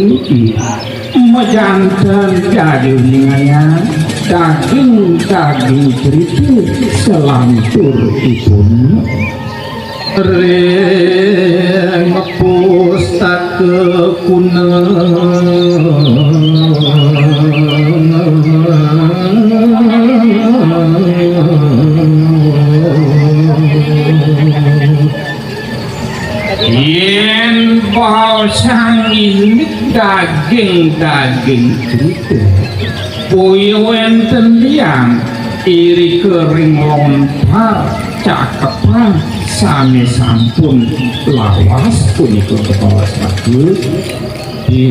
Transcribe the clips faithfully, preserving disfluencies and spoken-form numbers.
Niki majanten daging ningayang, daging-daging cerita selanturipun. Ring pustaka kuna. Yén baosang indik daging-daging cerita, boya wénten liang irika ring lontar cakepan sané sampun lawas punika kabaos raga. Pinaka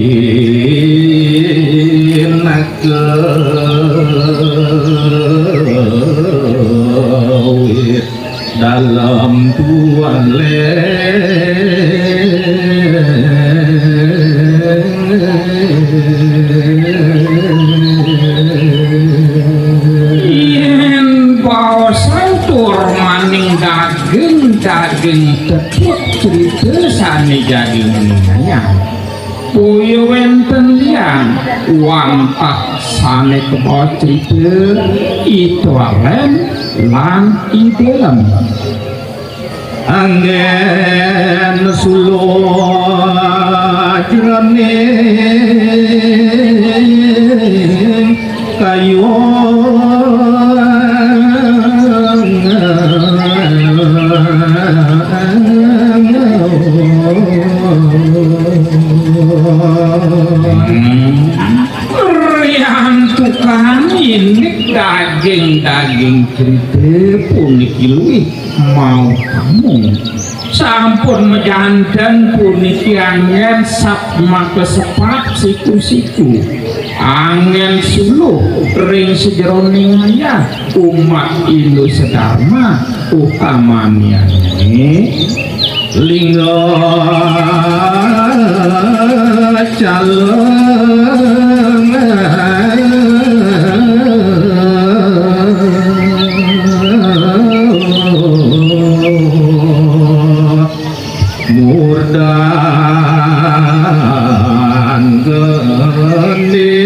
wit dalem tualé. Yén baosang tur maning daging-daging tetep cerita sané jagi nguningayang. Boya wénten liang wantah sané kabaos cerita I Tualén lan I Délem. Anggén suluh jroning kayun. Riantukan indik daging-daging cerita puniki luwih maukamu. Sampun majanten puniki anggén sat maka sepat siku-siku. Anggén suluh ring sajeroning ayah umat Hindu sedharma utamaniané lingga caleng. Murdan gending.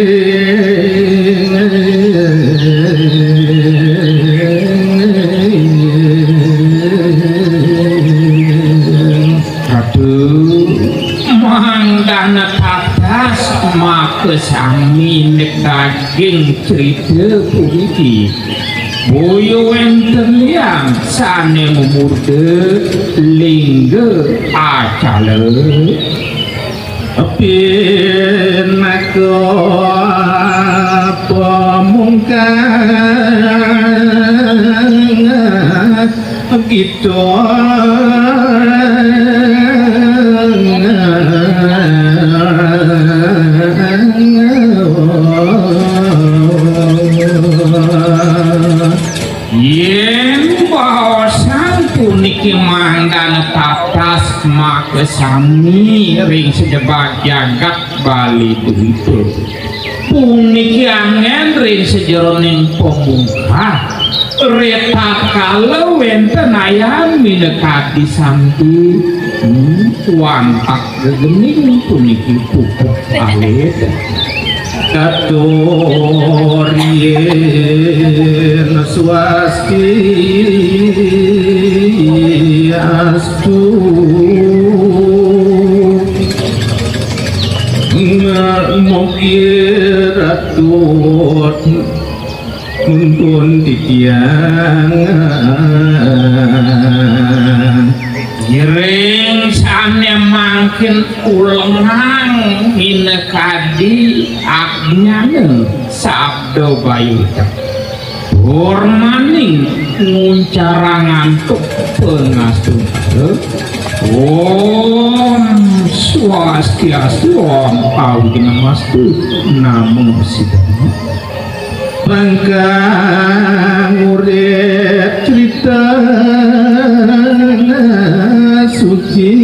Aduh, mangdana tatas maka sami nek daging cerita puniki. Boya wénten liang sané mamurda lingga acala. Pinaka pamungkas kita. Yén baosang puniki mangdana tatas makasami ring sajebag jagat Bali Dwipa. Puniki anggén ring sajeroning pamungkah, ritatkala wénten ayam minakadi santi, hmm, wantah gegening puniki pupuk alit. Katur yén swastiastu. Mugi Ratu nuntun titiang. Ngiring sané mangkin ulengang minakadi ajnana sabda bayuta. Tur maning nguncarang antuk pangastungkara. Om Swastiastu, Om Awighnamastu, Namo Siddham. Pangkang urip crita suci.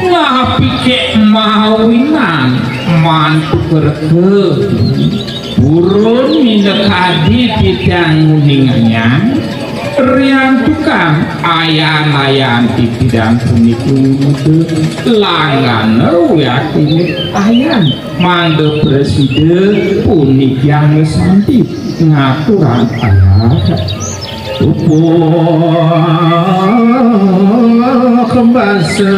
Napi ké mawinan mantuk reka purun minakadi titiang nguningayang. Riantukan ayan-ayan titidan puniki, langana wiakti ayan. Mangda prasida puniki angga santi ngaturang ayah. Upuh basa.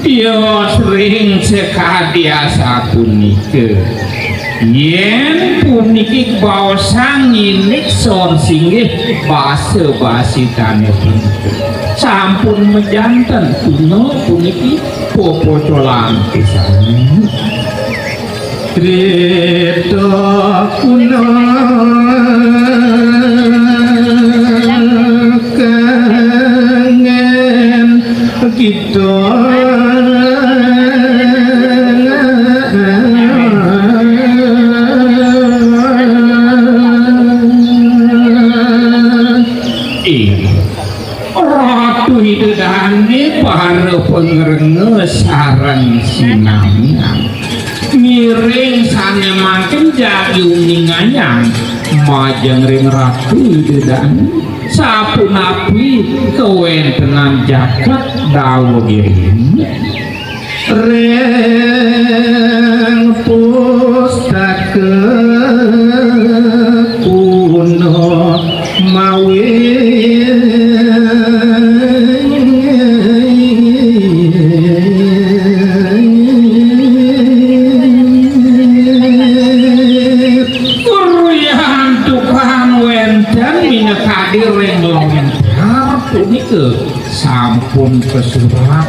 Tios ring sakadi asapunika. Yén puniki kabaosang indik saha singgih basa-basitané punika, sampun majanten tuna puniki popocolan pisan. Krita kuna kangen kita. Ih, Ratu Ida Dané para pangrenga sareng sinamian. Ngiring sané mangkin jagi uningayang majeng ring Ratu Ida Dané. Sapunapi kawéntenan jagat Dawagiri? Ring pustaka kuna mawi. Riantukan wénten minakadi ring lontar punika sampun kasurat.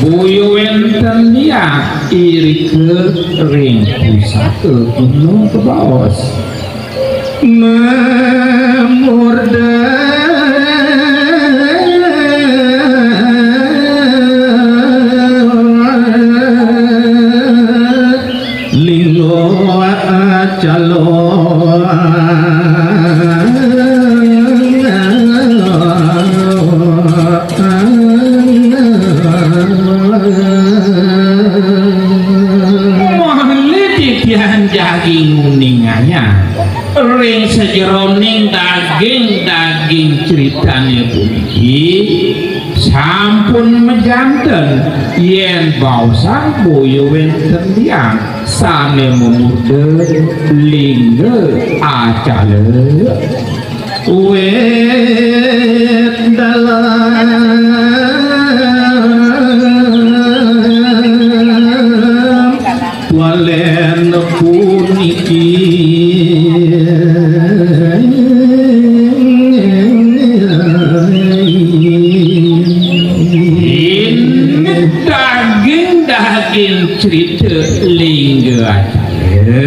Boya wénten liat irika ring pusaka gunung kabaos. Mamurda lingga acala. Malih titiang jagi nguningayang ring sajeroning daging-daging critané puniki sampun majanten yén baosang boya wénten liang sané mamurda lingga acala. Wit dalam walén puniki. Indik daging-daging crita lingga acala.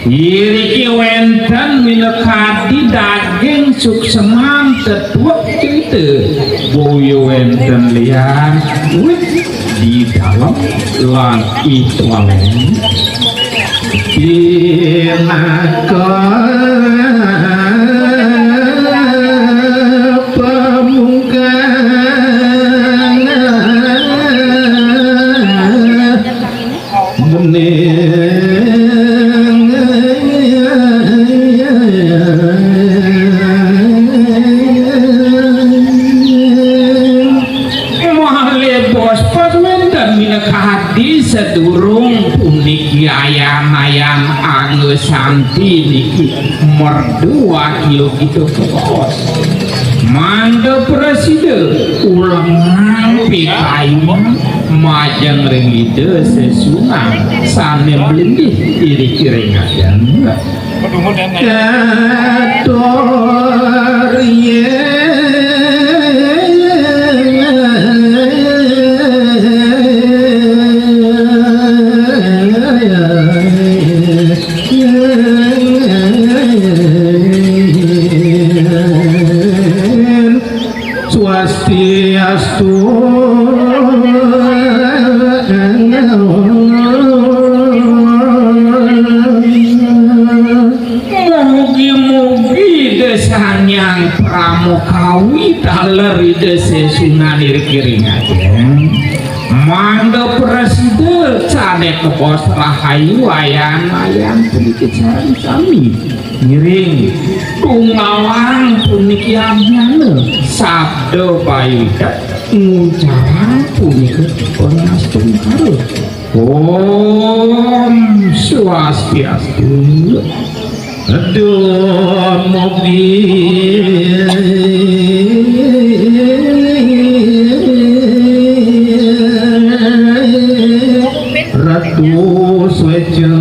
Iriki wénten minakadi daging suksman tetuek crita, boya wénten lian wit di dalem lan ih walén. Pinaka pamungkas. Bening. Malih bos, pas wénten minakadi sadurung puniki ayan-ayan angga santi niki merdu wakia kita bos. Mangda prasida ulengang pikayunan majeng ring Ida sesuunan sané malinggih iriki ring adan. Katur yén Swastiastu. Awi taler Ida Sesunan iri kiring ajeng. Mangda prasida sane kebos rahayu ayan-ayan puniki sareng sami. Ngiring tunggawang puniki abnyana sabda bayuda ngucarang punika pangastungkara. Om Swastiastu. Aduh, mobil. Ratu Swéca.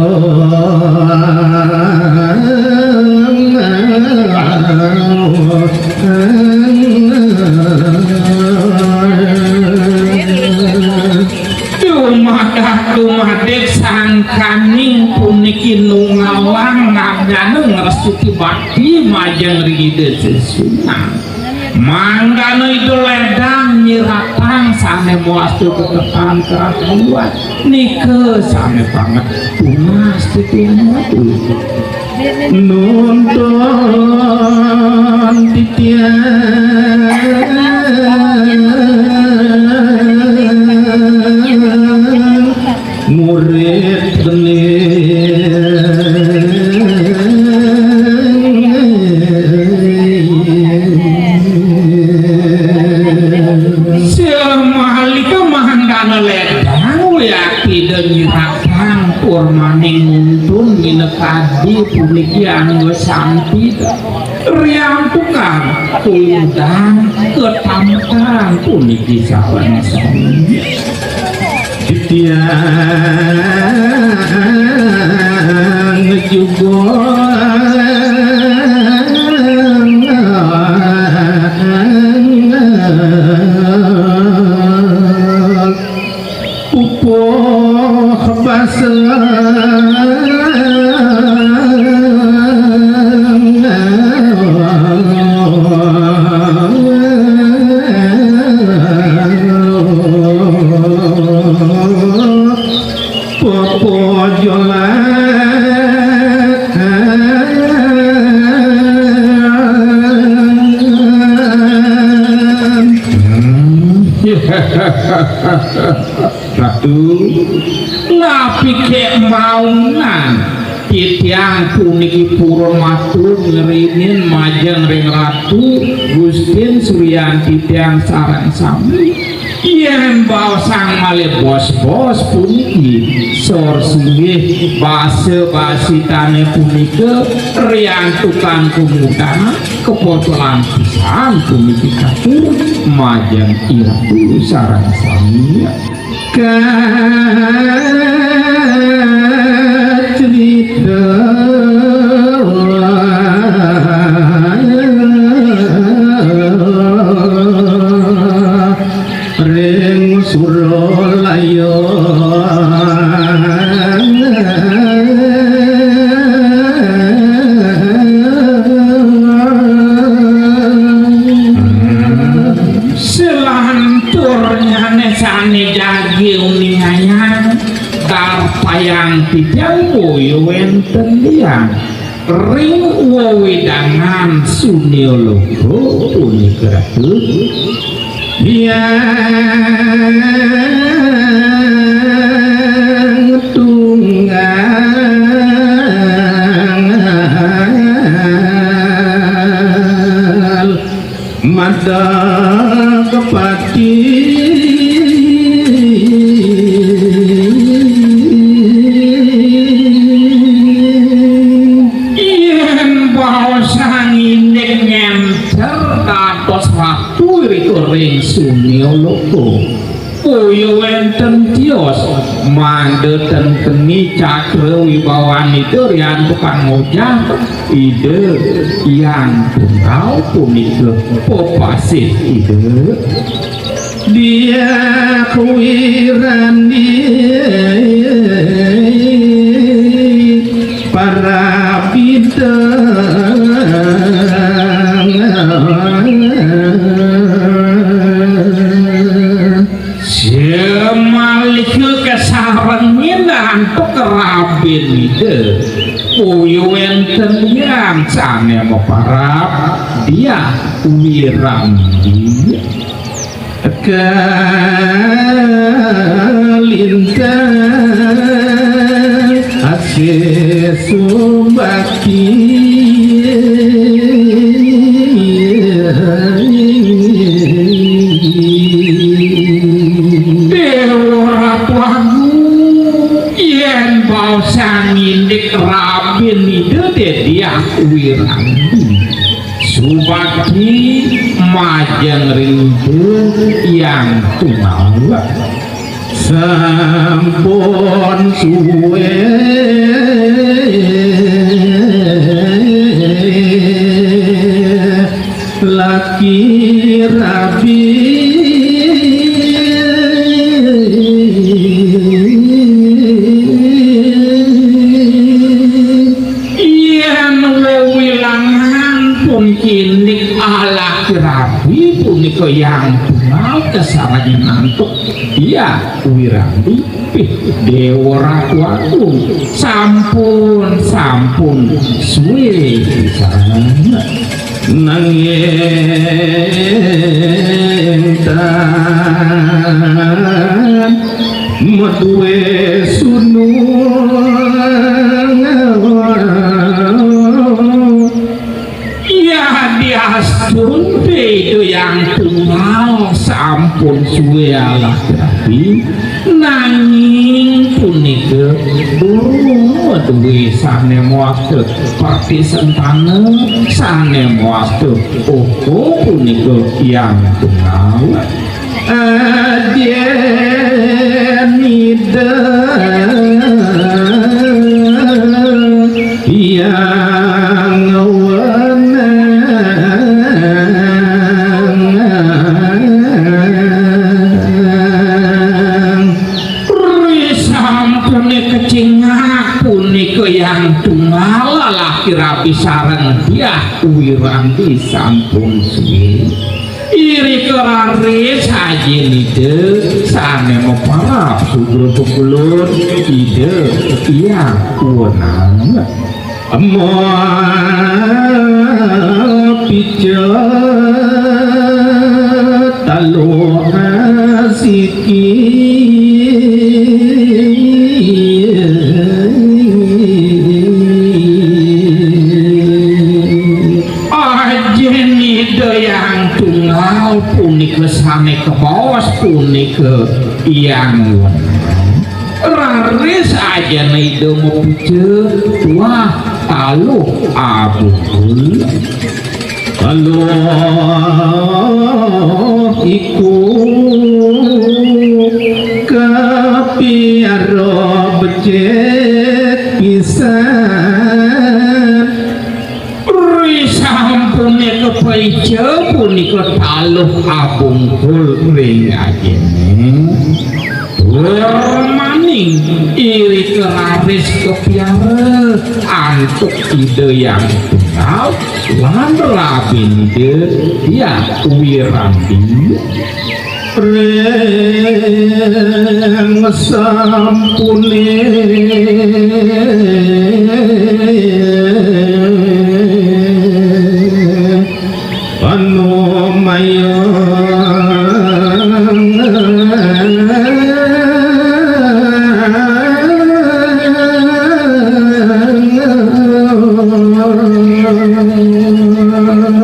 Dumadak dumadik sangkaning puniki nungawang ngabnyana ngrestuti bakti majeng ring Ida Sesunan. Mangdana Ida ledang nyiratang sane mawastu keketan kerahayuan. Nika sane banget tunas titiang Ratu. Nuntun titiang murid bening. Samalika mangdana ledang wiakti Ida nyiratang purmaning nuntun minakadi puniki angga santi. Riantukan kudang ketampan puniki saben sami. Titiang juga pupuh basa. Pepojolan. Ratu, napi kek maunan titiang puniki purun matur ngrinin majeng ring Ratu Gustin Suryanti tiang sareng sami? Yen baosang malih bos-bos puniki, sor singgih basa-basitane punika riantukan kumudan, kepotolan pisan puniki katur majeng iratu sareng sami. Kacrita. Ring Suralaya. Selanturnyane sane jagi uningayang, darpayang titiang boya wenten liang. Ring wewidangan sunia loka punika Ratu. Hyang tunggal mada kepati. Yen baosang indik ngenter dados ratu irika ring sunia loka. Boya wenten tios, mangda ten keni cakra wibawan Ida riantukan ngojang Ida Hyang Tunggal punika pepasih Ida. Diah wirani parabidang. Samalika kasarengin antuk rabin Ida, boya wenten liang sane maparab Diah. Wirambi kalintang asih subakti. Déwa Ratu Agung, yén baosang indik rabin Ida Dédiah Wirambi subakti majeng ring Ida Hyang Tunggal. Sampun suwé laki rabi. Yén wewilangan pun indik alaki rabi punika Hyang Tunggal kasarengin antuk Diah Wirambi. Ih, Déwa Ratu Agung, sampun, sampun suwé pisan. Nanging tan madué sunung. Yadiastun Ida Hyang Tunggal sampun suwé alaki rabi, nanging punika durung madué sané mawasta pratisentana, sané mawasta putra punika Hyang Tunggal. Ajin Ida Hyang Wenang. Risampuné kacingak punika Hyang Tunggal alaki rabi sareng Diah Wirambi sampun suwé. Irika raris ajin Ida sané maparab sugra-sugra Ida Hyang Wenang. Mapica taluh asiki. Ajin Ida Hyang Tunggal punika sané kabaos punika Hyang Wenang. Raris ajin Ida mapica, wah, taluh abungkul. Taluh iku kapiara becik pisan. Risampuné kapaica punika taluh abungkul ring ajiné. Tur maning irika raris kapiara antuk Ida Hyang Tunggal lan rabin Ida Hyang Wirambi. Ring sampuné panumayang.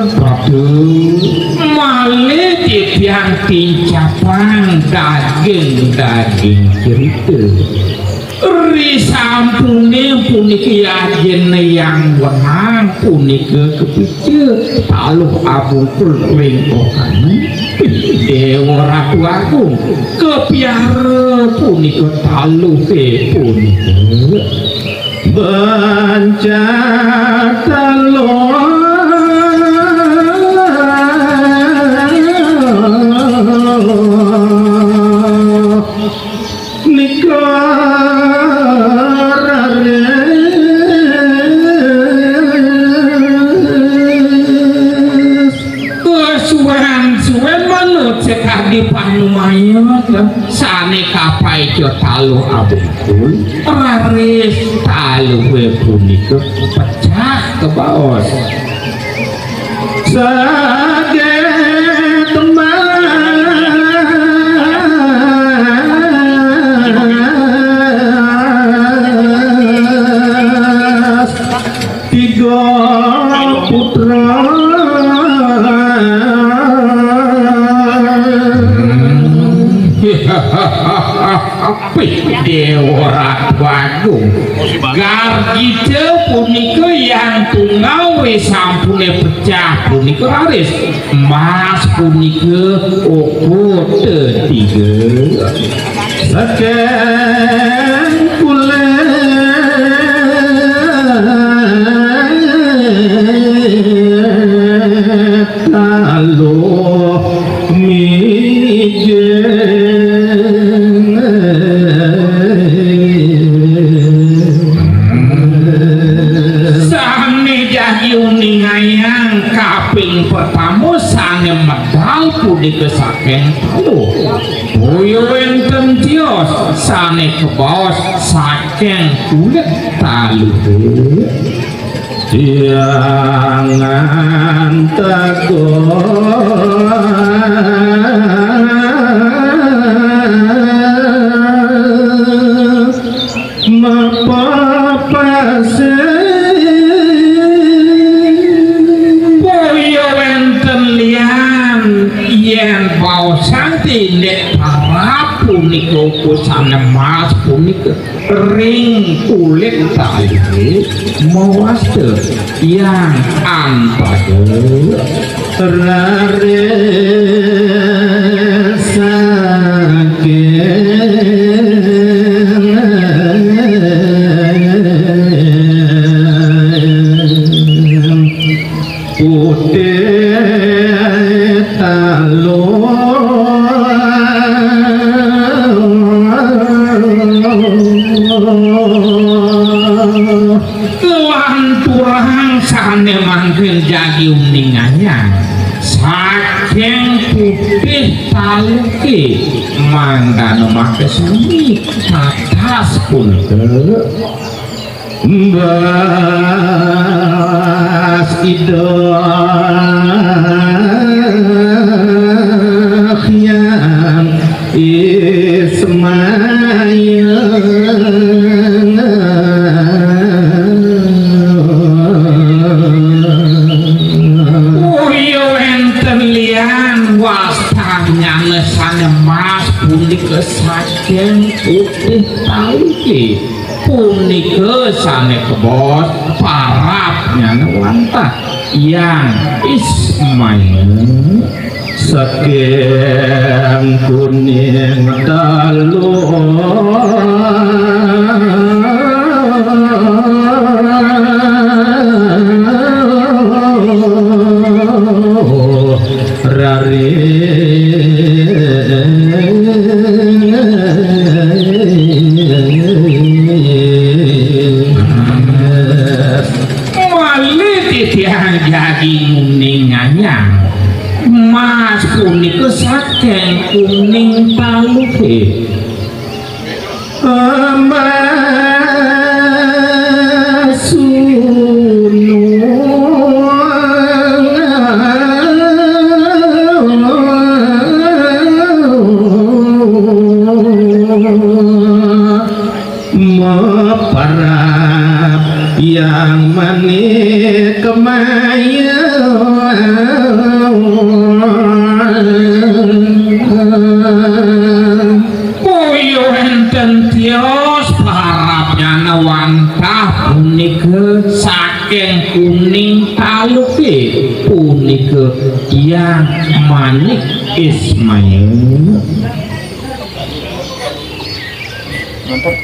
Prabu, malih titiang tincapang daging-daging cerita. Risampuné puniki ajin Hyang Wenang punika kapica taluh abungkul ring ohana. Déwa Ratu Agung, kapiara punika taluhé punika. Banjar taluh nika raris. Suwén-suwén manut sakadi panumayang sané kapaica taluh abungkul, raris taluhé punika pecah kabaos. Saking Putra. Apik Déwa Ratu Agung. Gargita punika yang tunggal wis sampune pecah punika raris. Mas punika uku tetiga. Saking kulit taluh mijeng. Sami jagi uningayang kaping pertama sane medal punika saking taluh. Boya wenten tios sane kebaos saking kulit taluh. Tiangan teguh mapapase. Boya wenten lian yen baosan tindik parab punika ukusane mas punika ring kulit taluhe mawasta yang antaga raris saking putih taluh. Lanturang sane mangkin jagi uningayang saking putih taluke mangdana makasami tatas punika. Mbas Ida Hyang Ismail. Uya wenten lian wastanyane sane mas punika saking putih taluke. Punika sane kebos parabnyane wantah Yang Ismail saking kuning taluh rari. Malih titiang jagi nguning anyang. Mas punika saking kuning taluhe. Mas Sunu. Maparab yang manik kemaya. Kuyuh enten tios parabnyana wantah punika saking kuning taluke punika Yang Manik Ismail. Mantap.